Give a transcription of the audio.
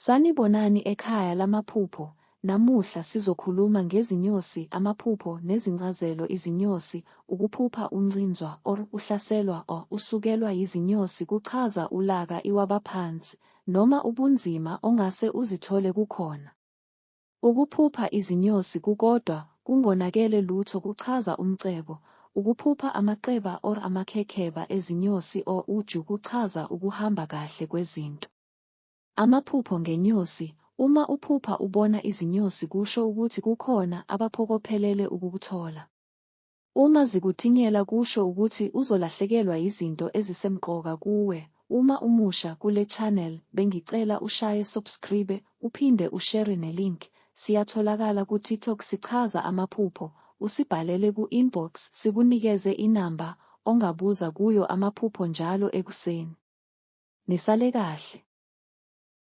Sanibonani ekhaya lamaphupho, namuhla sizokhuluma ngezinyosi, amaphupho nezincazelo Izinyosi, ukuphupha uncinzwa or uhlaselwa or usukelwa yizinyosi kuchaza ulaka Iwabaphansi, noma ubunzima ongase uzithole kukhona. Ukuphupha izinyosi kukodwa kungonakele lutho kuchaza umcebo, ukuphupha amaqeba or amakhekheba ezinyosi or uju kuchaza ukuhamba kahle kwezinto. Amaphupho ngenyosi, Uma uphupha ubona izinyosi kusho ukuthi kukhona abaphokophelele ukukuthola. Uma zikutinyela kusho ukuthi uzolahlekelwa yizinto ezisemqoka kuwe, uma umusha kule channel bengicela ushaye subscribe uphinde ushare nelink, siyatholakala ku TikTok sichaza amaphupho, usibhalele ku inbox sikunikeze inamba ongabuza kuyo amaphupho njalo ekuseni. Nisale kahle.